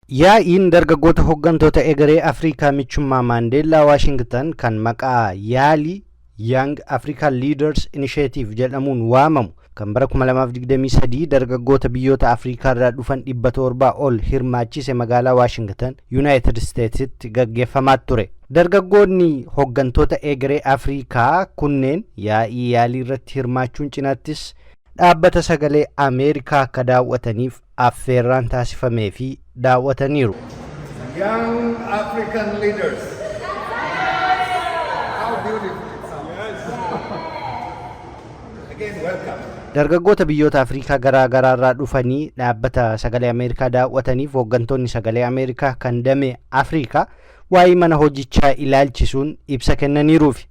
Yaa'iin dargaggoota hooggantoota egeree Afrikaa michummaa Maandeellaa Waashingtan kan maqaa YALI, Young African Leaders Initiative, jedhamuun waamamu kan bara 2023 dargaggoota biyyoota Afrikaa irraa dhufan 700 ol hirmaachise magaalaa Waashingtan, Yuunaayitid Isteetsitti gaggeeffamaa ture. Dargaggoonni hooggantoota egeree Afrikaa kunneen yaa'ii YALI irratti hirmaachuun cinaattis dhaabbata Sagalee Ameerikaa akka daawwataniif affeerraan taasifamee fi daawwataniiru. Young African leaders. How beautiful it sounds. Again, welcome. Dargaggoota biyyoota Afrikaa garaa garaarraa dhufanii dhaabbata Sagalee Ameerikaa daawwataniif hooggantoonni Sagalee Ameerikaa kan damee Afrikaa waa'ee mana hojichaa ilaalchisuun ibsa kennaniiruufi.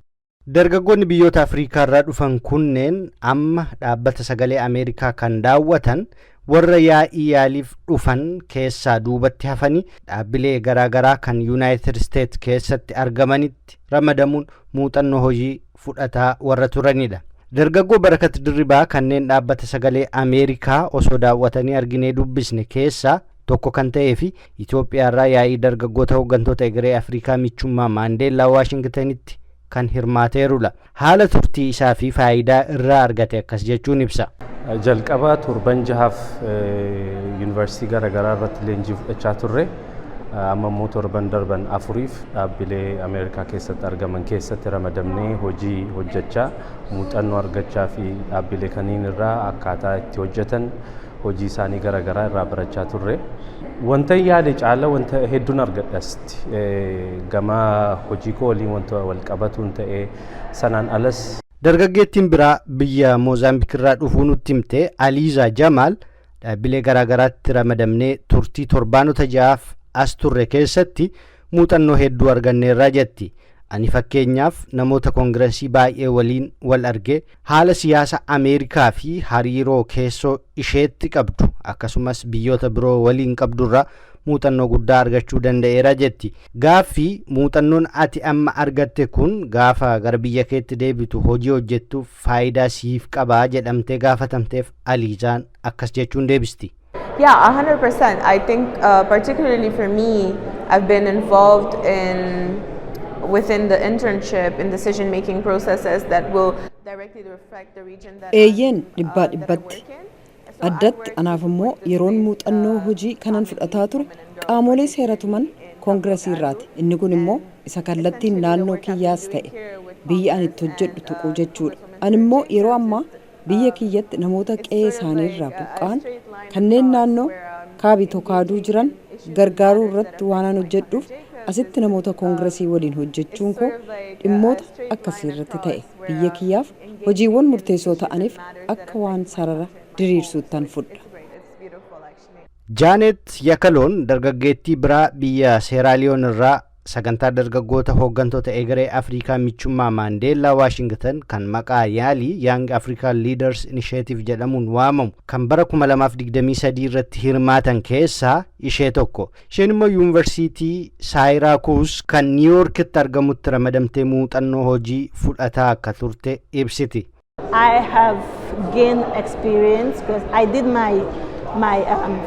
Dargaggoonni biyyoota Afrikaa irraa dhufan kunneen amma dhaabbata Sagalee Ameerikaa kan daawwatan warra yaa'ii YALIif dhufan keessaa duubatti hafanii dhaabbilee garaa garaa kan Yuunaayitid Isteets keessatti argamanitti ramadamuun muuxannoo hojii fudhataa warra turanidha. Dargaggoo Barakat Dirribaa kanneen dhaabbata Sagalee Ameerikaa osoo daawwatanii arginee dubbisne keessaa tokko kan ta'ee fi Itoophiyaarraa yaa'ii dargaggoota hooggantoota egeree Afrikaa michummaa Maandeellaa Waashingtanitti kan hirmaateerudha. Haala turtii isaa fi faayidaa irraa argate akkas jechuun ibsa. Jalqaba torban 6f yuunivarsiitii garaagaraa irratti leenjii fudhachaa turre. Amma immoo torban darban 4f dhaabbilee Ameerikaa keessatti argaman keessatti ramadamnee hojii hojjechaa, muuxannoo argachaa fi dhaabbilee kaniin irraa akkaataa itti hojjetan, hojii isaanii garaagaraa irraa barachaa turre. Wanta yaade caala wanta hedduun argadhe asitti. Gama hojii koo waliin wanta wal qabatuun ta'ee, sanaan alas. Dargaggeettiin biraa biyya Moozaambiik irraa dhufuu nutti himte Aliizaa Jamaal, dhaabbilee garaagaraatti ramadamnee turtii torbaanota 6f as turre keessatti muuxannoo hedduu arganneerraa jetti. Ani fakkeenyaaf namoota koongiresii baay'ee waliin wal arge, haala siyaasa Ameerikaa fi hariiroo keessoo isheetti qabdu akkasumas biyyoota biroo waliin qabdurra muuxannoo guddaa argachuu danda'eera jetti. Gaaffii muuxannoon ati amma argatte kun gaafa gara biyya keetti deebitu hojii hojjettuuf faayidaa siif qabaa jedhamtee gaafatamteef, Aliizaan akkas jechuun deebisti. Yeah, 100%. I think particularly for me, I've been involved in within the internship in decision making processes that will directly reflect the region that Eeyyeen, dhibbaa dhibbatti. Addatti anaaf immoo yeroon muuxannoo hojii kanan fudhataa ture qaamolee seera tuman koongiresii irraati. Inni kun immoo isa kallattiin naannoo kiyyaas ta'e biyya ani itti hojjedhu tuquu jechuudha. Ani immoo yeroo ammaa biyya kiyyatti namoota qe'ee isaanii irraa buqqa'an kanneen naannoo Kaabitokaaduu jiran gargaaruu irratti waan an hojjedhuuf, asitti namoota koongiresii waliin hojjechuun koo dhimmoota akkasii irratti ta'e biyya kiyyaaf hojiiwwan murteessoo ta'aniif akka waan sarara diriirsuuttan fudha. Jaanet Yakaloon dargaggeettii biraa biyya Seeraaliyoon irraa sagantaa dargaggoota hooggantoota egeree Afrikaa michummaa Maandeellaa Waashingtan kan maqaa YALI, Young African Leaders Initiative, jedhamuun waamamu kan bara 2023 irratti hirmaatan keessaa ishee tokko. Isheen immoo Yuunivarsiitii Saayiraakuus kan Niiwuorkitti argamutti ramadamtee muuxannoo hojii fudhataa akka turte ibsiti. I have gained experience because I did my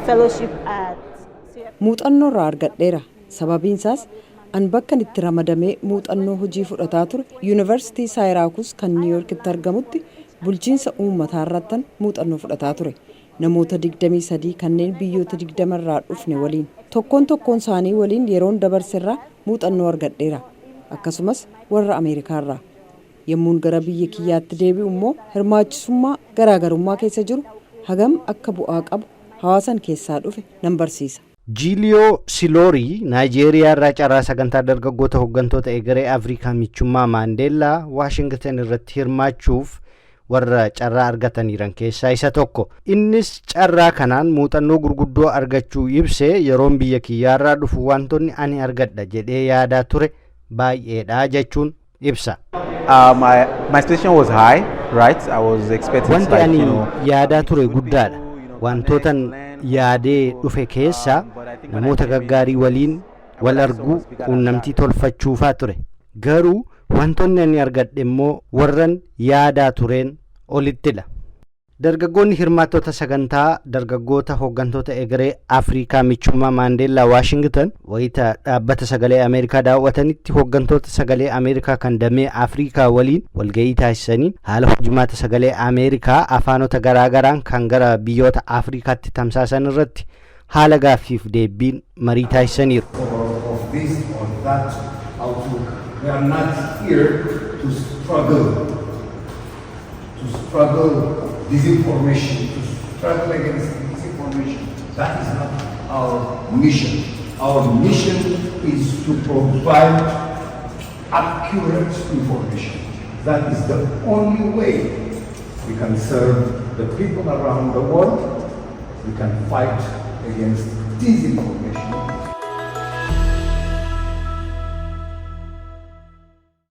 fellowship at Muuxannoo irraa argadheera. Sababiin isaas an bakkan itti ramadamee muuxannoo hojii fudhataa ture Yuunivarsiitii Saayiraakus kan Niiwuorkitti argamutti bulchiinsa uummataa irrattan muuxannoo fudhataa ture. Namoota 23 kanneen biyyoota 20 irraa dhufne waliin, tokkoon tokkoon isaanii waliin yeroon dabarserraa muuxannoo argadheera. Akkasumas warra Ameerikaarraa. Yommuun gara biyya kiyyaatti deebi'u immoo hirmaachisummaa garaagarummaa keessa jiru hagam akka bu'aa qabu hawaasan keessaa dhufe nan barsiisa. Jiiliyoo Siloorii Naayijeeriyaa irraa carraa sagantaa dargaggoota hooggantoota egeree Afrikaa michummaa Maandeellaa Waashingtan irratti hirmaachuuf warra carraa argataniiran keessaa isa tokko. Innis carraa kanaan muuxannoo gurguddoo argachuu ibsee, yeroon biyya kiyyaarraa dhufu wantoonni ani argadha jedhee yaadaa ture baay'eedha jechuun ibsa. My expectation was high, right? I was expecting Wanti like, ani yaadaa ture guddaadha. Wantootan yaadee dhufe keessaa namoota gaggaarii waliin wal arguu, quunnamtii tolfachuufaa ture. Garuu wantoonni ani argadhe immoo warran yaadaa tureen olittidha. Dargaggoonni hirmaattota sagantaa dargaggoota hooggantoota egeree Afrikaa michummaa Maandeellaa Waashingtan wayita dhaabbata Sagalee Ameerikaa daawwatanitti hooggantoota Sagalee Ameerikaa kan damee Afrikaa waliin walga'ii taasisaniin haala hojimaata Sagalee Ameerikaa afaanota garaagaraan kan gara biyyoota Afrikaatti tamsaasan irratti haala gaaffiif deebiin marii taasisaniiru. Or of this or that outlook. We are not here to struggle disinformation, to struggle against disinformation. That is not our mission. Our mission is to provide accurate information. That is the only way we can serve the people around the world. We can fight against disinformation.